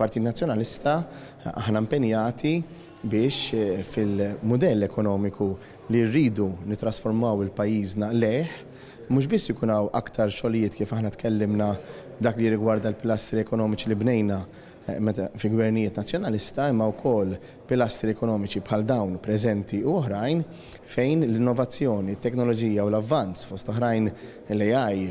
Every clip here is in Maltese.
Partit Nazzjonalista aħna impenjati biex fil-mudell ekonomiku li rridu nittrasformaw il-pajjiżna lejh, mhux biss ikun hawn aktar xogħlijiet kif aħna tkellimna f'dak li jirrigwarda l-pilastri ekonomiċi li bnejna meta fi gvernijiet Nazzjonalista imma wkoll pilastri ekonomiċi bħal dawn preżenti u oħrajn fejn l-innovazzjoni, it-teknoloġija u l-avvanz fost oħrajn l-AI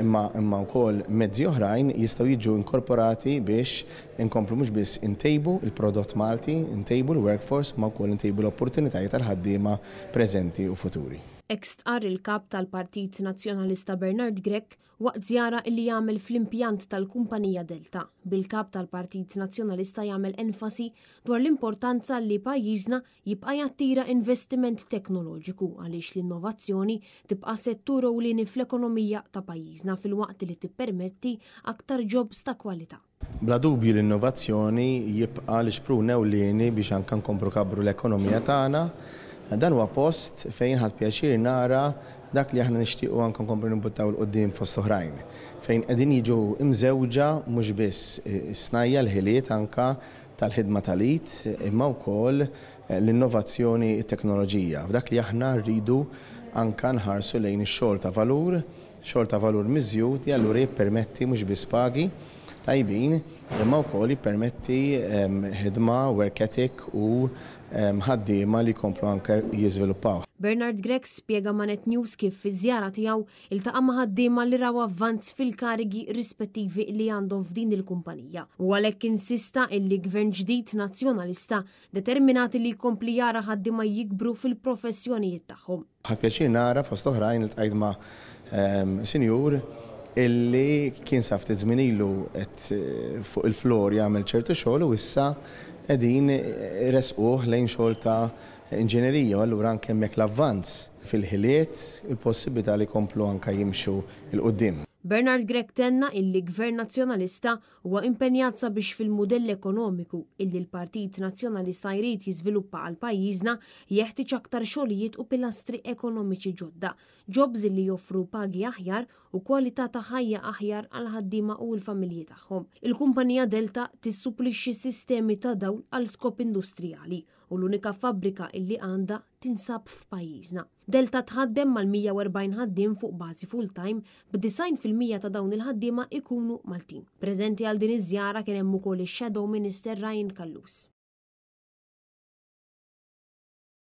imma imma wkoll mezzi oħrajn jistgħu jiġu inkorporati biex inkomplu mhux biss intejbu l-prodott Malti, intejbu l-workforce imma wkoll intejbu l-opportunitajiet għall-ħaddiema preżenti u futuri. Hekk stqarr il-Kap tal-Partit Nazzjonalista Bernard Grech waqt żjara illi għamel fl-impjant tal-kumpanija Delta, bil-Kap tal-Partit Nazzjonalista jagħmel enfasi dwar l-importanza li pajjiżna jibqa' jattira investiment teknoloġiku għaliex l-innovazzjoni tibqa' settur ewlieni fl-ekonomija ta' pajjiżna filwaqt li tippermetti aktar jobs ta' kwalità. Bla dubju l-innovazzjoni jibqa' l-ixprun ewlieni biex anke nkomplu nkabbru l-ekonomija tagħna. Dan huwa post fejn ħadt pjaċir nara dak li aħna nixtiequ anke nkomplu nimbuttaw 'il quddiem fost oħrajn, fejn qegħdin jiġu mżewġa mhux biss is-snajja', l-ħiliet anke tal-ħidma tal-id imma wkoll l-innovazzjoni, it-teknoloġija, f'dak li aħna rridu anke nħarsu lejn ix-xogħol ta' valur, Xogħol ta' valur miżjud li allura jippermetti mhux biss pagi tajbin imma wkoll jippermetti ħidma, work ethic u ħaddiema li jkomplu anke jiżviluppaw. Bernard Grech spjega ma' Net News kif fiż-żjara tiegħu iltaqa' ma' ħaddiema li raw avvanz fil-karigi rispettivi li għandhom f'din il-kumpanija u għalhekk insista illi Gvern ġdid Nazzjonalista determinat illi jkompli jara ħaddiema jikbru fil-professjonijiet tagħhom. Ħadt pjaċir nara fost oħrajn iltqajt ma' sinjur illi kien sa ftit żmien ilu qed fuq il-floor jagħmel ċertu xogħol u issa qegħdin iressquh lejn xogħol ta' inġinerija u allura anke hemmhekk l-avvanz fil-ħiliet, il-possibilità li jkomplu anke jimxu 'l quddiem. Bernard Grech tenna illi Gvern Nazzjonalista Huwa impenjat sabiex fil-mudell ekonomiku illi l-Partit Nazzjonalista jrid jiżviluppa għal pajjiżna jeħtieġ aktar xogħlijiet u pilastri ekonomiċi ġodda, jobs illi joffru pagi aħjar u kwalità ta' ħajja aħjar għall-ħaddiema u l-familji tagħhom. Il-kumpanija Delta tissupplixxi sistemi ta' dawl għal skop industrijali u l-unika fabbrika illi għandha tinsab f'pajjiżna. Delta tħaddem mal-140 ħaddiem fuq bażi full-time, b'90% ta' dawn il-ħaddiema ikunu Maltin. Preżenti għal din iż-żjara kien hemm ukoll ix-Shadow Minister Ryan Callus.